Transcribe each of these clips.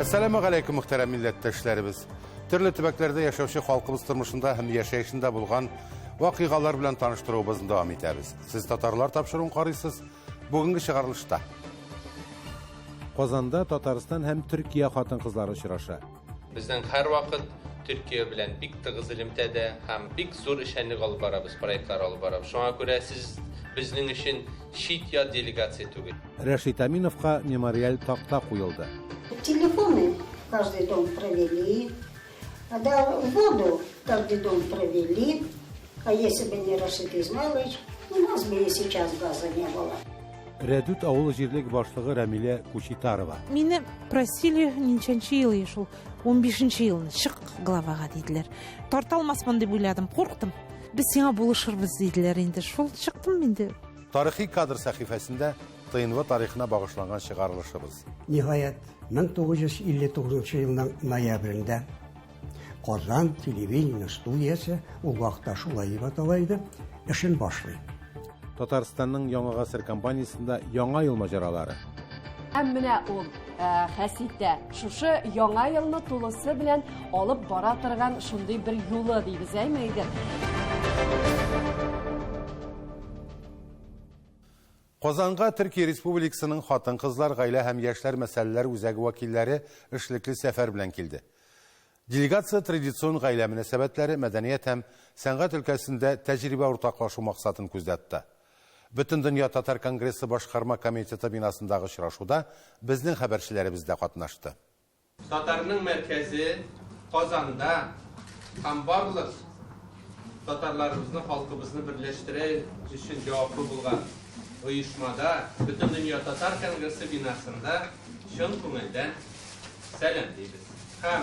Әссәламу галәйкүм, мөхтәрәм милләттәшләребез. Төрле төбәкләрдә яшәүче халкыбыз тормышында һәм яшәешендә булган вакыйгалар белән таныштыруыбызны дәвам итәбез. Сез татарлар тапшыруын карыйсыз. Бүгенге чыгарылышта Казанда Татарстан һәм Төркия хатын-кызлары очраша. Безнең һәрвакыт Төркия белән бик тыгыз элемтәдә һәм бик зур эшчәнлек алып барабыз, проектлар алып барабыз. Шуңа күрә сез безнең өчен чит-ят делегация түгел. Рәшит Әминовка мемориаль такта куелды. Телефоны каждый дом провели, да, воду каждый дом провели. А если бы не Рашид Измайлович, у нас бы и сейчас газа не было. Рәдүт авылы җирлек башлыгы Рәмилә Кучитарова. Мине просили ничәнче ел шул, 15 елны чык главага диделәр. Тарта алмасмын дип уйладым, курктым. Без сиңа булышырбыз диделәр инде. Шул чыктым инде. Тарихи кадр сәхифәсендә ТНВ тарихына багышланган чыгарылышыбыз. Ниһаять, 1959 елның ноябрендә Казан телевидение студиясе, ул вакытта шулай дип атала иде, эшен башлый. Татарстанның Яңа гасыр компаниясендә Яңа ел маҗаралары. Һәм менә ул Хәситә, шушы Яңа елны тулысы белән алып бара торган шундый бер юлы дибез, әйме иде? Казанга Төркия Республикасының хатын-кызлар, гаилә һәм яшьләр мәсьәләләре үзәге вәкилләре эшлекле сәфәр белән килде. Делегация традицион гаилә мөнәсәбәтләре, мәдәният һәм сәнгать өлкәсендә тәҗрибә уртаклашу максатын күздә тотта. Бөтендөнья татар конгрессы башкарма комитеты бинасындагы очрашуда безнең хәбәрчеләребез дә катнашты. Татарның мәркәзе Казанда һәм барлык татарларыбызны, халкыбызны берләштерә өчен җаваплы булган оешмада, Бөтендөнья татар конгрессы бинасында чын күңелдән сәлам дибез. Һәм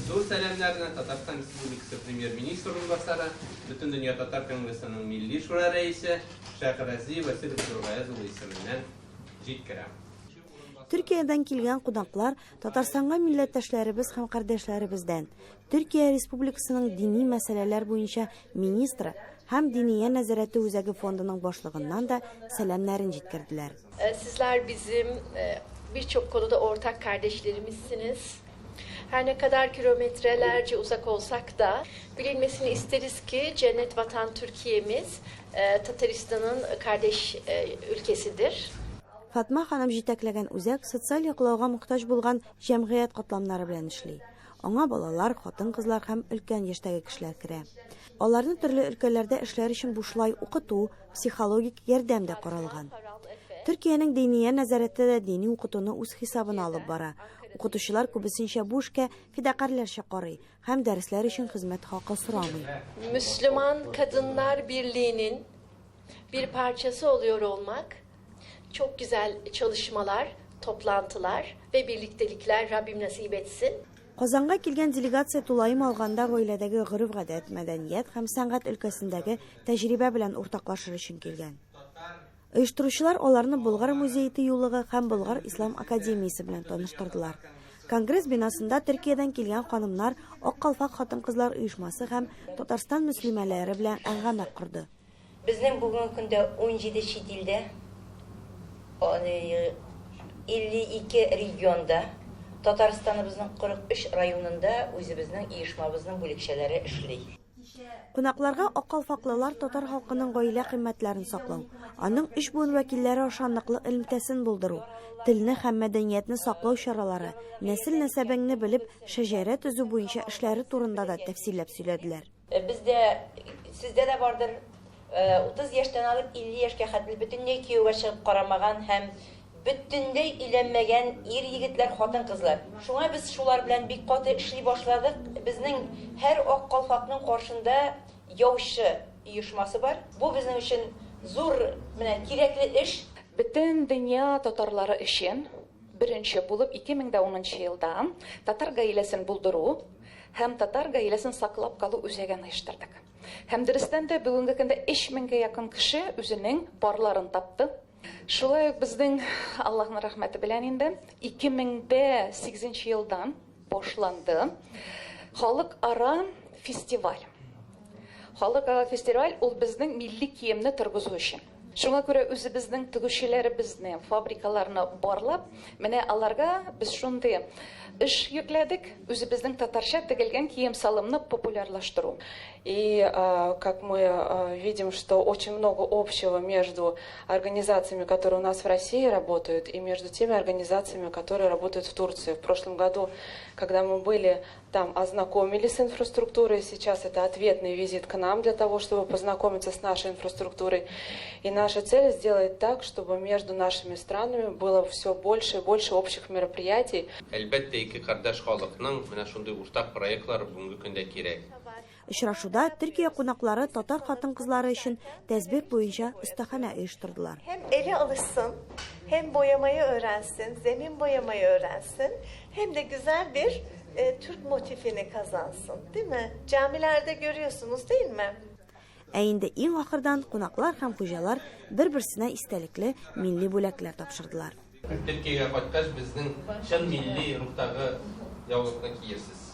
зур сәламнәрне Татарстан Республикасы Премьер-министры урынбасары, Бөтендөнья татар конгрессының Милли шура рәисе Шәйхразиев Васил Абдулгаяз улы исеменнән җиткерәм. Төркиядән килгән кунаклар Татарстанга милләттәшләребез һәм кардәшләребездән, Төркия Республикасының дини мәсьәләләр буенча министры һәм Диния нәзарәте үзәге фондының башлыгыннан да сәламнәрен җиткерделәр. Sizler bizim birçok konuda ortak kardeşlerimizsiniz. Her ne kadar kilometrelerce uzak olsak da bilinmesini isteriz ki cennet vatan Türkiye'miz Tataristan'ın kardeş ülkesidir. Фатма ханым җитәкләгән үзәк социаль яклауга мохтаҗ булган җәмгыять катламнары белән эшли. Аңа балалар, хатын-кызлар һәм өлкән яшьтәге кешеләр керә. Аларны төрле өлкәләрдә эшләр өчен бушлай укыту, психологик ярдәм дә каралган. Төркиянең Диния нәзарәте дә дини укытуны үз хисабына алып бара. Укытучылар күбесенчә бу эшкә фидакарьләрчә карый һәм дәресләр өчен хезмәт хакы сорамый. Müslüman Kadınlar Birliği'nin bir parçası oluyor olmak çok güzel çalışmalar, toplantılar ve birliktelikler Rabbim nasip etsin. Казанга килгән делегация тулаем алганда гаиләдәге гореф-гадәт, мәдәният һәм сәнгать өлкәсендәге тәҗрибә белән уртаклашыр өчен килгән. Оештыручылар аларны Болгар музее тыюлыгы һәм Болгар ислам академиясе белән таныштырдылар. Конгресс бинасында Төркиядән килгән ханымнар Ак калфак хатын-кызлар оешмасы һәм Татарстан мөслимәләре белән әңгәмә корды. Безнең бүгенге көндә 17 чит илдә, 52 регионда, Татарстаныбызның 43 районында үзебезнең оешмабызның бүлекчәләре эшли. Кунакларга аккалфаклылар татар халкының гаилә кыйммәтләрен саклау, аның өч буын вәкилләре аша ныклы элемтәсен булдыру, телне һәм мәдәниятне саклау чаралары, нәсел-нәсәбеңне белеп, шәҗәрә төзү буенча эшләре турында да тәфсилләп сөйләделәр. Бездә, сездә дә бардыр, 30 яшьтән алып 50 яшькә хәтле бөтенләй кияүгә чыгып карамаган һәм бөтенләй өйләнмәгән ир-егетләр, хатын-кызлар. Шуңа без шулар белән бик каты эшли башладык. Безнең һәр ак калфакның каршында яучы оешмасы бар. Бу безнең өчен зур, менә кирәкле эш. Бөтен дөнья татарлары өчен беренче булып 2010 елда татар гаиләсен булдыру һәм татар гаиләсен саклап калу үзәген оештырдык. Һәм дөрестән дә бүгенге көндә 3000гә якын кеше үзенең парларын тапты. Шулай ук безнең Аллаһның рәхмәте белән инде 2008 елдан башланды халыкара фестиваль. Халыкара фестиваль ул безнең милли киемне торгызу өчен. Шуңа күрә үзебезнең тегүчеләребезне, фабрикаларны барлап, менә аларга без шундый эш йөкләдек, үзебезнең татарча тегелгән кием-салымны популярлаштыру. И как мы видим, что очень много общего между организациями, которые у нас в России работают, и между теми организациями, которые работают в Турции. В прошлом году, когда мы были там, ознакомились с инфраструктурой, сейчас это ответный визит к нам для того, чтобы познакомиться с нашей инфраструктурой. И наша цель сделать так, чтобы между нашими странами было все больше и больше общих мероприятий. Әлбәттә, ике кардәш халыкның менә шундый уртак проектлары бүгенге көндә кирәк. Очрашуда Төркия кунаклары татар хатын-кызлары өчен тәсбих буенча остаханә оештырдылар. Hem eli alışsın, hem boyamayı öğrensin, zemin boyamayı öğrensin, hem de güzel bir e, Türk motifini kazansın, değil mi? Camilerde görüyorsunuz değil mi? Ә инде иң ахырдан кунаклар һәм хуҗалар бер-берсенә истәлекле милли бүләкләр тапшырдылар. Төркиягә кайткач, безнең чын милли рухтагы яулыкны киерсез.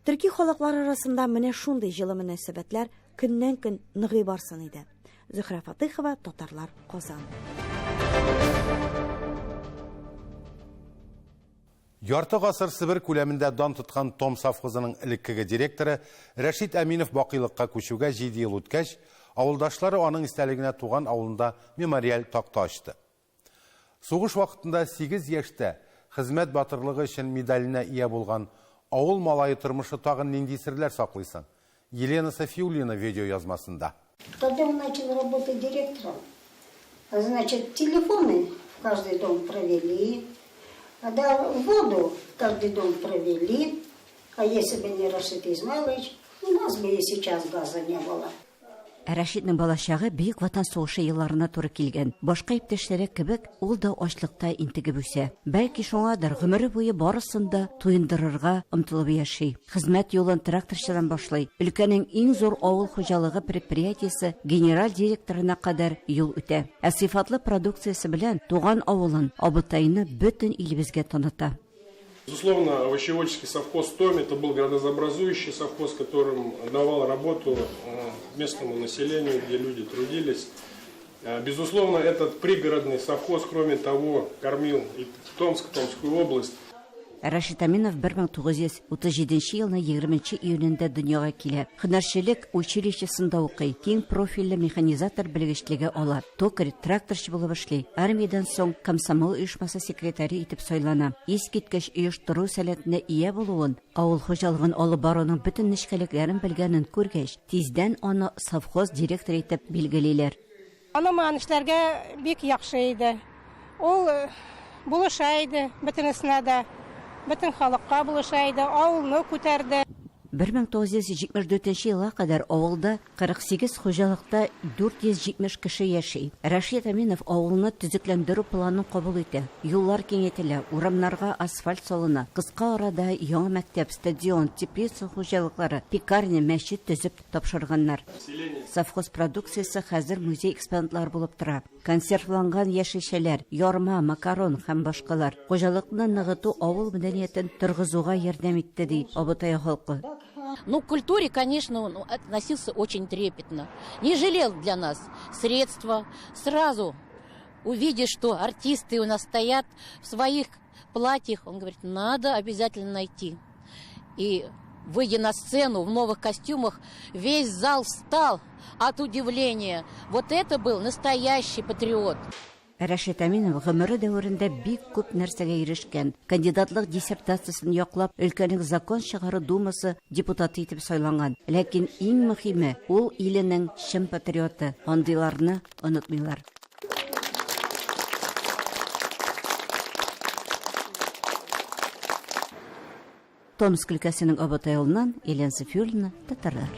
Төрки халыклар арасында менә шундый җылы мөнәсәбәтләр көннән-көн ныгый барсын иде. Зөһрә Фатыйхова, Татарлар, Казан. Ярты гасыр Себер күләмендә дан тоткан Том совхозының элеккеге директоры Рәшит Әминов бакыйлыкка күчүгә җиде ел үткәч, авылдашлары аның истәлегенә туган авылында мемориаль такта ачты. Сугыш вакытында сигез яшьтә Хезмәт батырлыгы өчен медаленә ия булган авыл малае тормышы тагын нинди серләр саклый соң? Елена Сафиуллина видеоязмасында. Когда он начал работать директором, значит, телефоны в каждый дом провели, да, воду в каждый дом провели, а если бы не Рашид Измайлович, у нас бы и сейчас газа не было. Ә Рәшитнең балачагы Бөек Ватан сугышы елларына туры килгән. Башка иптәшләре кебек, ул да ачлыкта интегеп үсә. Бәлки шуңадыр, гомере буе барысын да туендырырга омтылып яши. Хезмәт юлын тракторчыдан башлый, өлкәнең иң зур авыл хуҗалыгы предприятиесе генераль директорына кадәр юл үтә. Ә сыйфатлы продукциясе белән туган авылын, Абытайны бөтен илебезгә таныта. Безусловно, овощеводческий совхоз Том это был градообразующий совхоз, которым давал работу э, местному населению, где люди трудились. Э, безусловно, этот пригородный совхоз, кроме того, кормил и Томск, Томскую область. Рәшит Әминов 1937 елның 20 июнендә дөньяга килә. Һөнәрчелек училищесында укый, киң профильле механизатор белгечлеге ала. Токарь, тракторчы булып эшли. Армиядән соң комсомол оешмасы секретаре итеп сайлана. Искиткеч оештыру сәләтенә ия булуын, авыл хуҗалыгын алып баруның бөтен нечкәлекләрен белгәнен күргәч, тиздән аны совхоз директоры итеп билгелиләр. Аның белән эшләргә бик яхшы иде. Ул э, булыша иде бөтенесенә дә. Бөтен халыкка булыша иде, авылны күтәрде. 1974 елга кадәр авылда 48 хуҗалыкта 470 кеше яши. Рәшит Әминов авылны төзекләндерү планын кабул итә. Юллар киңәйтелә, урамнарга асфальт салына. Кыска арада яңа мәктәп, стадион, теплица хуҗалыклары, пекарня, мәчет төзеп тапшырганнар. Совхоз продукциясе хәзер музей экспонатлары булып тора. Консервланган яшелчәләр, ярма, макарон һәм башкалар. Хуҗалыкны ныгыту авыл мәдәниятен торгызуга ярдәм итте, ди Абытай халкы. Ну, к культуре, конечно, он относился очень трепетно. Не жалел для нас средства. Сразу увидя, что артисты у нас стоят в своих платьях, он говорит, надо обязательно найти. И выйдя на сцену в новых костюмах, весь зал встал от удивления. Вот это был настоящий патриот. Рәшит Әминов гомере дәверендә бик күп нәрсәгә ирешкән. Кандидатлык диссертациясен яклап, өлкәнең закон чыгару думасы депутаты итеп сайланган. Ләкин иң мөһиме, ул иленең чын патриоты. Андыйларны онытмыйлар. Томск өлкәсенең Абатай авылыннан Елена Сафиуллина, Татарлар.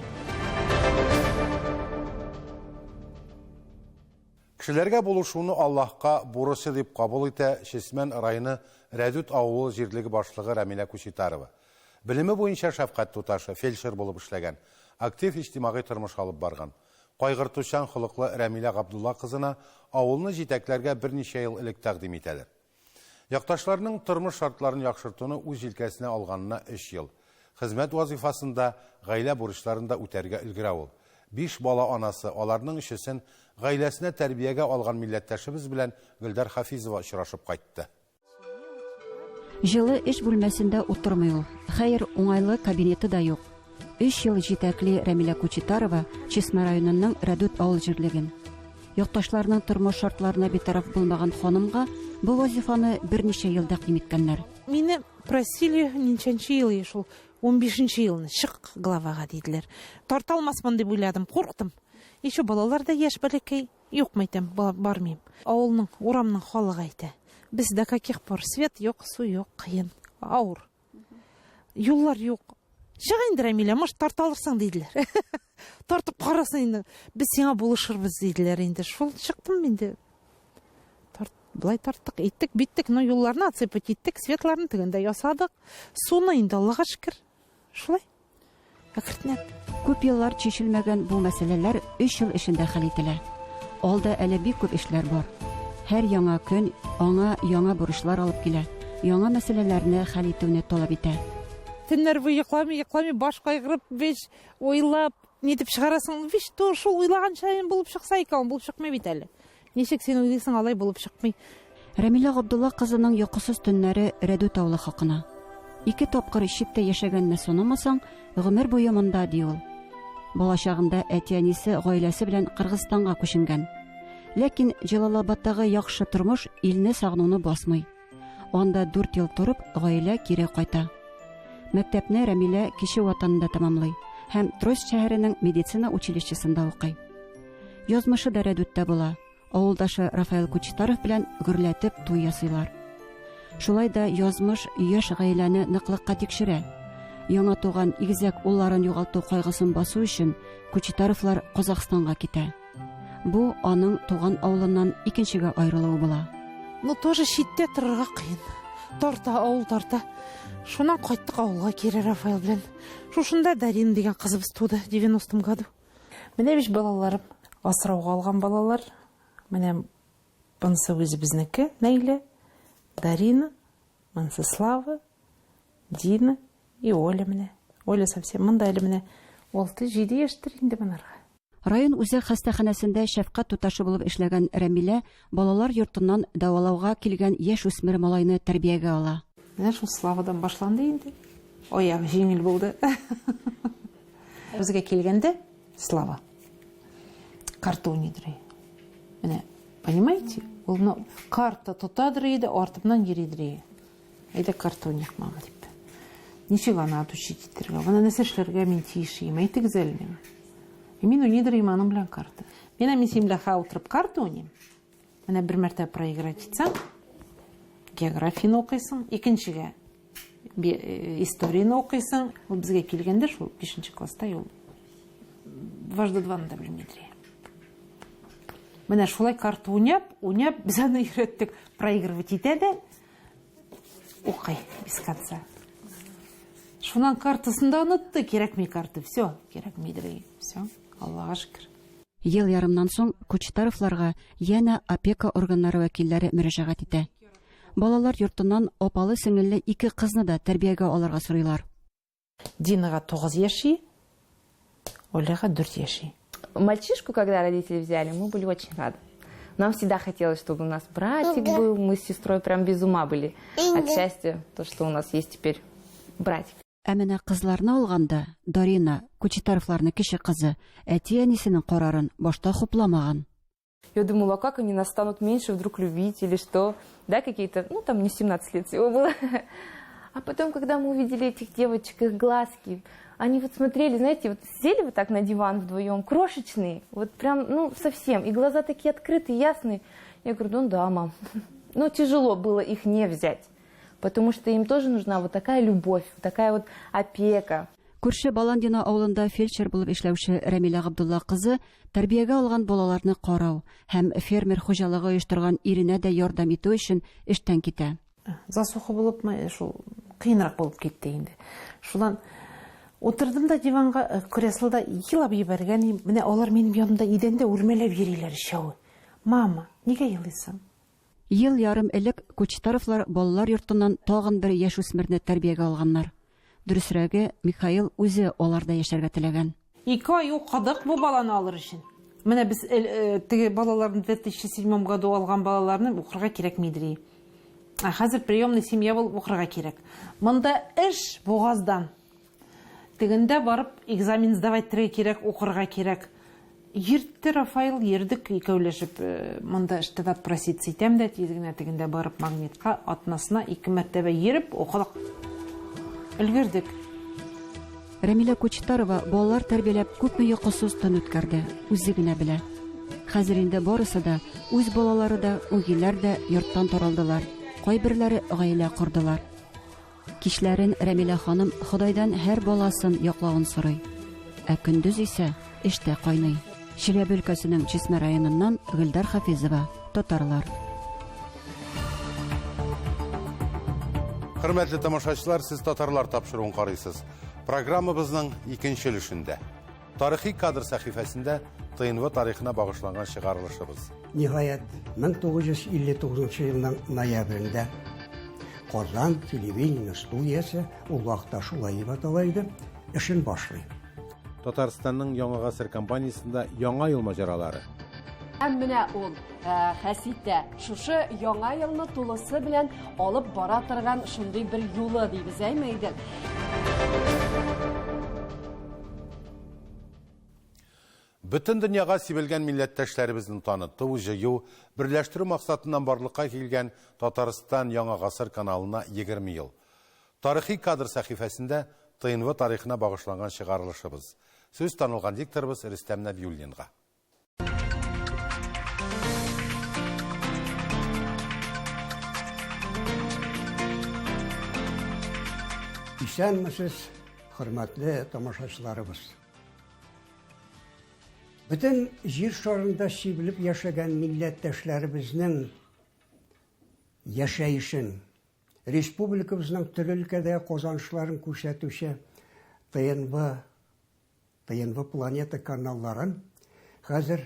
Кешеләргә булышуны Аллаһка бурычы дип кабул итә Чесмән районы Рәдүт авылы җирлеге башлыгы Рәмилә Кучитарова. Белеме буенча шәфкать туташы, фельдшер булып эшләгән, актив иҗтимагый тормыш алып барган. Кайгыртучан холыклы Рәмилә Габдулла кызына авылны җитәкләргә берничә ел элек тәкъдим итәләр. Якташларының тормыш шартларын яхшыртуны үз җилкәсенә алганына өч ел. Хезмәт вазыйфасын да, гаилә бурычларын да үтәргә өлгерә ул. Биш бала анасы, аларның өчесен гаиләсенә тәрбиягә алган милләттәшебез белән Гөлдар Хафизова очрашып кайтты. Җылы эш бүлмәсендә утырмый ул. Хәер, уңайлы кабинеты да юк. Өч ел җитәкли Рәмилә Кучетарова Чесмә районының Рәдүт авыл җирлеген. Якташларының тормыш шартларына битараф булмаган ханымга бу вазифаны берничә ел тәкъдим иткәннәр. Мине просили ничәнче ел шул, унбишенче елны чык главага диделәр. Тарта алмасмын дип уйладым, курктым. Еще балалар да яшь бәләкәй. Юк, мәйтәм, бармыйм. Авылның, урамның халыгы әйтә. Без до каких пор свет юк, су юк, кыен, авыр. Юллар юк. Чык инде, Рәмилә, может, тарта алырсың, диделәр. Тартып карасын инде. Без сиңа булышырбыз, диделәр инде. Шул чыктым инде. Тарт, былай тарттык, иттек, биттек, но юлларны отсыпать иттек, светларны тегендә ясадык. Суны инде, Аллага шөкер. Шулай. Әкренләп. Күп еллар чишелмәгән бу мәсьәләләр өч ел эчендә хәл ителә. Алда әле бик күп эшләр бар. Һәр яңа көн аңа яңа бурычлар алып килә, яңа мәсьәләләрне хәл итүне таләп итә. Төннәр буе йокламый, йокламый, баш кайгырып, вич уйлап, нитеп чыгарасың, вич то шул уйлаган чаен булып чыкса икән, булып чыкмый бит әле. Ничек син уйлыйсың, алай булып чыкмый. Рәмилә Габдулла кызының йокысыз төннәре Рәдүт авылы хакына. Ике тапкыр читтә яшәгәнне санамасаң, гомер буе монда, ди ул. Балачагында әти-әнисе гаиләсе белән Кыргызстанга күченгән. Ләкин Җалалабадтагы яхшы тормыш илне сагынуны басмый. Анда дүрт ел торып, гаилә кире кайта. Мәктәпне Рәмилә кече ватанында тәмамлый һәм Троицк шәһәренең медицина училищесында укый. Язмышы да Рәдүттә була. Авылдашы Рафаэл Кучетаров белән гөрләтеп туй ясыйлар. Шулай да язмыш яшь гаиләне ныклыкка тикшерә. Яңа туган игезәк улларын югалту кайгысын басу өчен Кучетаровлар Казахстанга китә. Бу аның туган авылыннан икенчегә аерылуы була. Ну, тоже читтә торырга кыен. Тарта, авыл тарта. Шуннан кайттык авылга кире Рафаэл белән. Шушында Дарина дигән кызыбыз туды в 90 году. Менә биш балаларым, асрауга алган балалар. Менә монысы үзебезнеке, Наилә, Дарина, монысы Слава, Дина и Оля менә. Оля совсем монда әле менә 6-7 яшьтер инде монарга. Район үзәк хастаханәсендә шәфкать туташы булып эшләгән Рәмилә балалар йортыннан дәвалауга килгән яшүсмер малайны тәрбиягә ала. Менә шул Славадан башланды инде. Аяк җиңел булды. Безгә килгәндә Слава карта уйныйдыр. Менә, понимаете? Ул менә карта тотадыр иде, артымнан йөридер. Әйдә карта уйныйк, мама, дип. Ничек аны отучить итәргә? Моны нәрсә эшләргә мин тиеш идем? Әйтегез әле миңа. И мин уйныйдыр идем аның белән карта. Менә мин синең белән утырып карта уйныйм. Менә бер мәртәбә проиграть итсәң, географияне укыйсың, икенчегә э, историяне укыйсың. Ул безгә килгәндә шул 5 класста ул дважды дваны да белмидер. Менә шулай карта уйнап, уйнап без аны өйрәттек. Проигрывать итә дә укый без конца. Шуннан картасын да онытты, кирәкми карта, все, кирәкмидер, все, Аллага шөкер. Ел ярымнан соң Кучетаровларга янә опека органнары вәкилләре мөрәҗәгать итә. Балалар йортыннан апалы-сеңелле ике кызны да тәрбиягә алырга сорыйлар. Динага 9 яши, Оляга 4 яши. Мальчишку, когда родители взяли, мы были очень рады. Нам всегда хотелось, чтобы у нас братик был. Мы с сестрой прям без ума были от счастья, то, что у нас есть теперь братик. Ә менә кызларны алганда, Дарина, Кучетаровларның кече кызы, әти-әнисенең карарын башта хупламаган. Я думала, а как они нас станут меньше вдруг любить или что? Да, какие-то, ну, там мне 17 лет всего было. А потом, когда мы увидели этих девочек, их глазки, они вот смотрели, знаете, вот сели вот так на диван вдвоем, крошечные, вот прям, ну, совсем, и глаза такие открытые, ясные. Я говорю, ну да, мам. Ну, тяжело было их не взять, потому что им тоже нужна вот такая любовь, вот такая вот опека. Күрше Баландино авылында фельдшер булып эшләүче Рәмилә Габдулла кызы тәрбиягә алган балаларны карау һәм фермер хуҗалыгы оештырган иренә дә ярдәм итү өчен эштән китә. Засуха булыпмы, шул кыенрак булып китте инде. Шуннан утырдым да диванга, э, креслода елап җибәргән идем. Менә алар минем янымда идәндә үрмәләп йөриләр өчәве. Мама, нигә елыйсың? Ел ярым элек Кучетаровлар балалар йортыннан тагын бер яшүсмерне тәрбиягә алганнар. Дөресрәге, Михаил үзе аларда яшәргә теләгән. Ике ай укыдык бу баланы алыр өчен. Менә без э, теге балаларны 2007 году алган балаларны укырга кирәкмидер. Ә хәзер приемный семья булып укырга кирәк. Монда эш бугаздан. Тегендә барып экзамен сдавать итәргә кирәк, укырга кирәк. Йөртте Рафаил, йөрдек икәүләшеп. Э, монда эштән отпроситься итәм дә, тиз генә тегендә барып магнитка атнасына ике мәртәбә йөреп укыдык. Өлгердек. Рәмилә Кучтарова балалар тәрбияләп күпме йокысыз төн үткәрде, үзе генә белә. Хәзер инде барысы да, үз балалары да, үгиләр дә йорттан таралдылар, кайберләре гаилә кордылар. Кичләрен Рәмилә ханым Ходайдан һәр баласын яклавын сорый. Ә көндез исә эштә кайный. Чиләбе өлкәсенең Чесмә районыннан Гөлдар Хафизова, Татарлар. Хөрмәтле тамашачылар, сез Татарлар тапшыруын карыйсыз. Программабызның икенче өлешендә. Тарихи кадр сәхифәсендә ТНВ тарихына багышланган чыгарылышыбыз. Ниһаять, 1959 елның ноябрендә Казан телевидение студиясе, ул вакытта шулай дип атала иде, эшен башлый. Татарстанның Яңа гасыр компаниясендә Яңа ел маҗаралары. Һәм менә ул, э, Хәситә, шушы Яңа елны тулысы белән алып бара торган шундый бер юлы дибез, әйме, Идел? Бөтен дөньяга сибелгән милләттәшләребезне таныту, җыю, берләштерү максатыннан барлыкка килгән Татарстан Яңа гасыр каналына 20 ел. Тарихи кадр сәхифәсендә ТНВ тарихына багышланган чыгарылышыбыз. Сүз танылган дикторыбыз Рөстәм Нәбиуллинга. Исәнмесез, хөрмәтле тамашачыларыбыз. Бөтен җир шарында сибелеп яшәгән милләттәшләребезнең яшәешен, республикабызның төрле өлкәдә казанышларын күрсәтүче ТНВ ТНВ Планета каналларын хәзер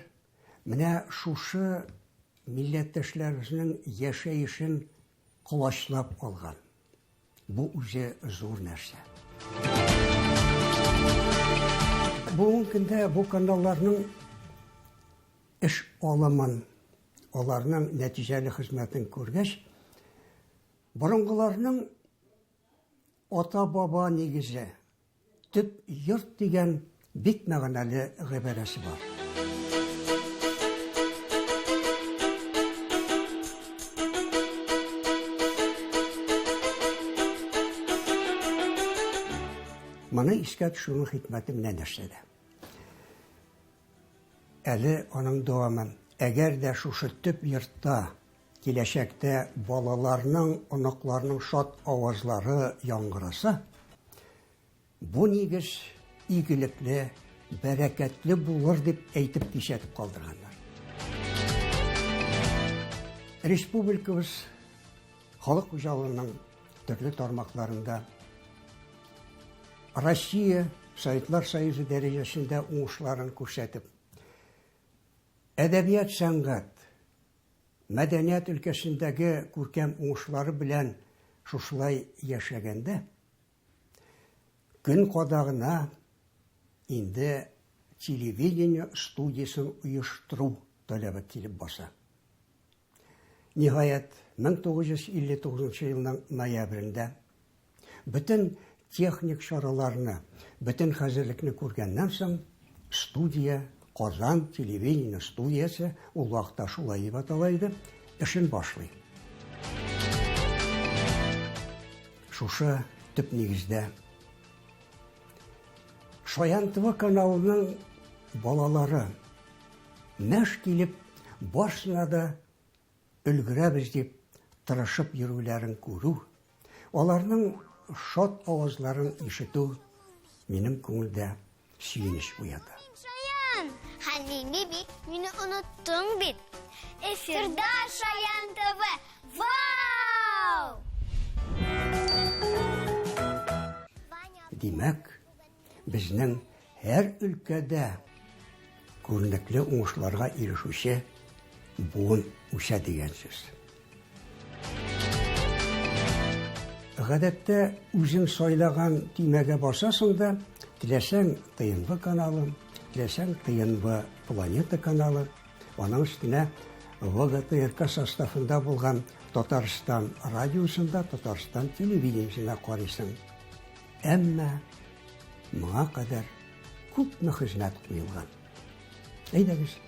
менә шушы милләттәшләребезнең яшәешен колачлап алган. Бу үзе зур нәрсә. Бүгенге көндә бу каналларның эш алымын, аларның нәтиҗәле хезмәтен күргәч, борынгыларның ата-баба нигезе, Төп йорт дигән бик мәгънәле гыйбарәсе бар. Моны искә төшерүнең хикмәте менә нәрсәдә. Әле аның дәвамы, әгәр дә шушы төп йортта киләчәктә балаларның, оныкларның шат авазлары яңгыраса, Бу нигез игелекле, бәрәкәтле булыр дип әйтеп кисәтеп калдырганнар. Республикабыз халык хуҗалыгының төрле тармакларында Россия Советлар Союзы дәрәҗәсендә уңышларын күрсәтеп, әдәбият сәнгать, мәдәният өлкәсендәге күркәм уңышлары белән шушылай яшәгәндә, Көн кадагына инде телевидение студиясен оештыру таләбе килеп баса. Ниһаять, 1959 елның ноябрендә бөтен техник чараларны, бөтен хәзерлекне күргәннән соң, студия, Казан телевидение студиясе, ул вакытта шулай дип атала иде, эшен башлый. Шушы төп нигездә Шаян ТВ каналының балалары мәш килеп барысына да өлгерәбез дип тырышып йөрүләрен күрү, аларның шат авазларын ишетү минем күңелдә сөенеч уята. Шаян, Хәлили бит, мине оныттың бит. Эфирда Шаян ТВ. Вау! Димәк, безнең һәр өлкәдә күренекле уңышларга ирешүче буын үсә дигән сүз. Гадәттә үзең сайлаган төймәгә басасың да, теләсәң ТНВ каналын, Теләсәң, ТНВ Планета каналы, аның өстенә ВГТРК составында булган Татарстан радиосында, Татарстан телевидениесендә карыйсың. Әмма моңа кадәр күпме хезмәт куелган. Әйдәгез,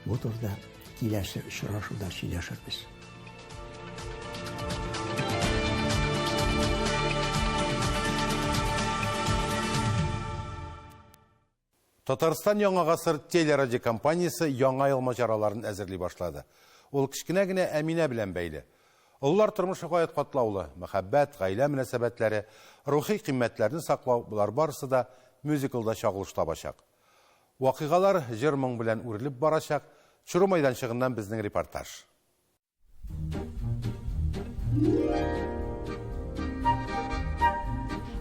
бу турыда киләсе очрашуда сөйләшербез. Татарстан Яңа гасыр телерадиокомпаниясе Яңа ел маҗараларын әзерли башлады. Ул кечкенә генә Әминә белән бәйле. Олылар тормышы гаять катлаулы. Мәхәббәт, гаилә мөнәсәбәтләре, рухи кыйммәтләрне саклау, болар барысы да мюзиклда чагылыш табачак. Вакыйгалар җыр-моң белән үрелеп барачак. Төшерү майданчыгыннан безнең репортаж.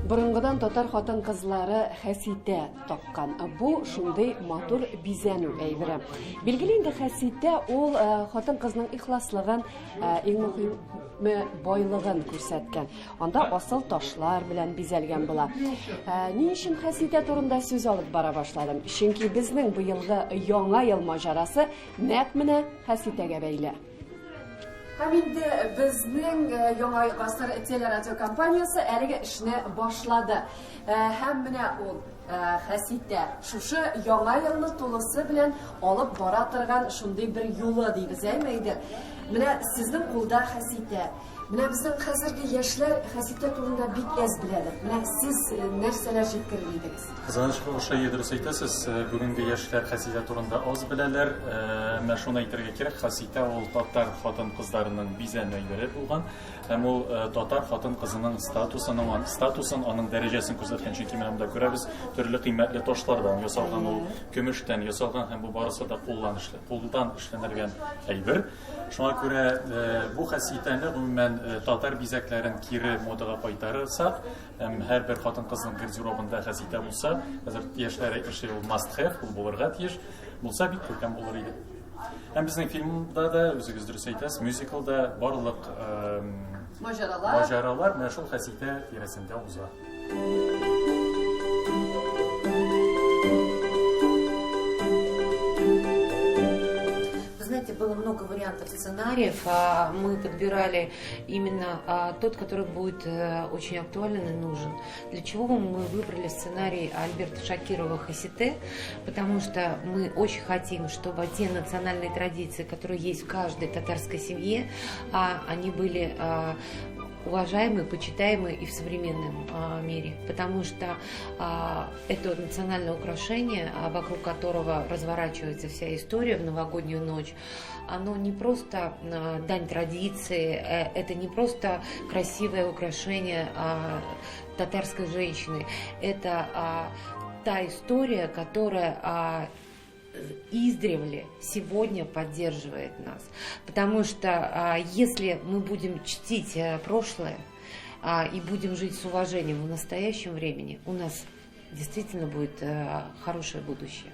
Борынгыдан татар хатын-кызлары хәситә таккан. Бу шундый матур бизәнү әйбере. Билгеле инде хәситә ул э, хатын-кызның ихласлыгын, э, иң мөһиме байлыгын күрсәткән. Анда асыл ташлар белән бизәлгән була. Э, ни өчен хәситә турында сүз алып бара башладым? Чөнки безнең быелгы Яңа ел маҗарасы нәкъ менә хәситәгә бәйле. Һәм инде безнең э, Яңа гасыр телерадиокомпаниясе әлеге эшне башлады. Э, һәм менә ул э, Хәситә шушы яңа елны тулысы белән алып бара торган шундый бер юлы дибез, әйме әйдә. Менә сезнең кулда Хәситә. Менә безнең хәзерге яшьләр Хәситә турында бик әз беләдер. Менә сез нәрсәләр җиткерер идегез? Кызганычка каршы, әйе, дөрес әйтәсез. Бүгенге яшьләр Хәситә турында аз беләләр. Әмма шуны әйтергә кирәк, Хәситә ул татар хатын-кызларының бизәнү әйбере булган. Һәм ул татар хатын-кызының статусының, статусын, аның дәрәҗәсен күрсәткән. Чөнки менә монда күрәбез, төрле кыйммәтле ташлардан ясалган ул, көмештән ясалган һәм бу барысы да кулдан кулдан эшләнелгән әйбер. Шуңа күрә бу хәситәне, гомумән, татар бизәкләрен кире модага кайтарырсак, һәм һәрбер хатын-кызның гардеробында хәситә булса, хәзер яшьләр әйтмешли, ул must have, ул булырга тиеш, булса бик күркәм булыр иде. Һәм безнең фильмда да, үзегез дөрес әйтәсез, мюзиклда барлык маҗаралар, маҗаралар менә шул хәситә тирәсендә уза. Вы знаете, было много вариантов сценариев. А мы подбирали именно а, тот, который будет э, очень актуален и нужен. Для чего мы выбрали сценарий Альберта Шакирова «Хасите»? Потому что мы очень хотим, чтобы те национальные традиции, которые есть в каждой татарской семье, а, они были уважаемы, почитаемы и в современном а, мире, потому что а, это национальное украшение, а, вокруг которого разворачивается вся история в новогоднюю ночь, оно не просто дань традиции, э, это не просто красивое украшение татарской женщины, это та история, которая издревле сегодня поддерживает нас. Потому что а, если мы будем чтить э, прошлое а, и будем жить с уважением в настоящем времени, у нас действительно будет э, хорошее будущее.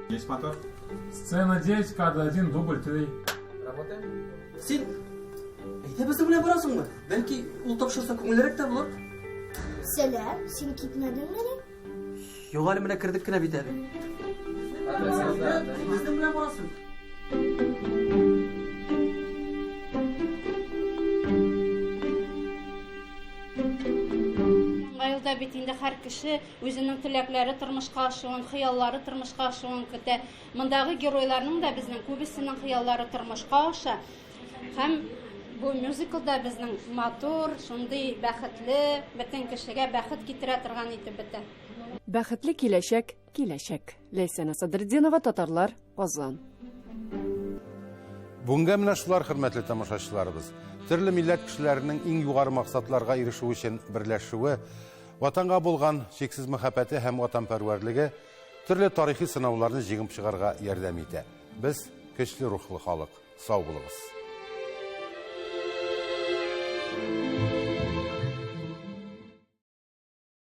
Есть мотор? Сцена 9, кадр 1, дубль 3. Работаем. Син әйдә безнең белән барасыңмы? Бәлки ул тапшырса күңеллерәк тә булыр. Сәлам, син китмәдеңмени? Юк әле менә кердек кенә бит әле. Безнең белән барасың. Яңа елда бит инде һәр кеше үзенең теләкләре тормышка ашуын, хыяллары тормышка ашуын көтә. Мондагы геройларның да безнең күбесенең хыяллары тормышка аша. Һәм бу мюзикл да безнең матур, шундый бәхетле, бөтен кешегә бәхет китерә торган итеп бетә. Бәхетле киләчәк, киләчәк. Ләйсәнә Садретдинова, Татарлар, Казан. Бүгенгә менә шулар, хөрмәтле тамашачыларыбыз. Төрле милләт кешеләренең иң югары максатларга ирешү өчен берләшүе, Ватанга булган чиксез мәхәббәте һәм ватанпәрвәрлеге Төрле тарихи сынауларны җиңеп чыгарга ярдәм итә. Без, көчле рухлы халык. Сау булыгыз!